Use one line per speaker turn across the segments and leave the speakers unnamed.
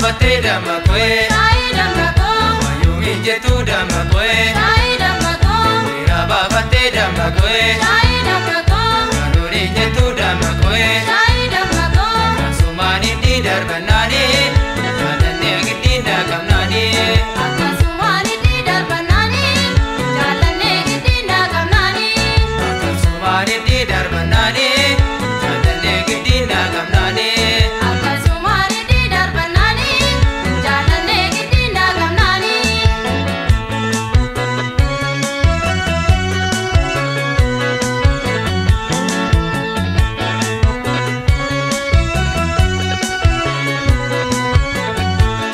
baafattee damma koye.
Shaayii damma koo.
Wayyuu jettuu damma koye.
Shaayii damma koo.
Seera baafattee damma koye.
Shaayii damma koo.
Kanuun jettuu damma koye.
Shaayii damma koo.
Akkasumaan itti darbannaani jaalannee giddiin dhaqabnaani.
Akkasumaan itti darbannaani jaalannee giddiin dhaqabnaani.
Akkasumaan itti darbannaani jaalannee giddiin dhaqabnaani.
Akkasumaan itti darbannaani jaalannee giddiin dhaqabnaani.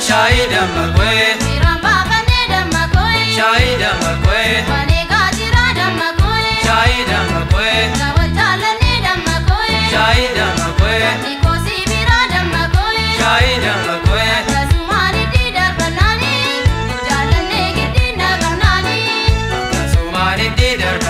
Shaayii damma koye.
Seeraan baafannee damma koye.
Shaayii damma koye.
Walee gaajira damma koye.
Shaayii damma koye.
Gawal jaalannee damma koye.
Shaayii damma koye.
Nikosii bira damma koye.
Shaayii damma koye.
Akkasumaan itti darbannaani jaalannee giddiin dhaqabnaani.
Akkasumaan itti darbannaani.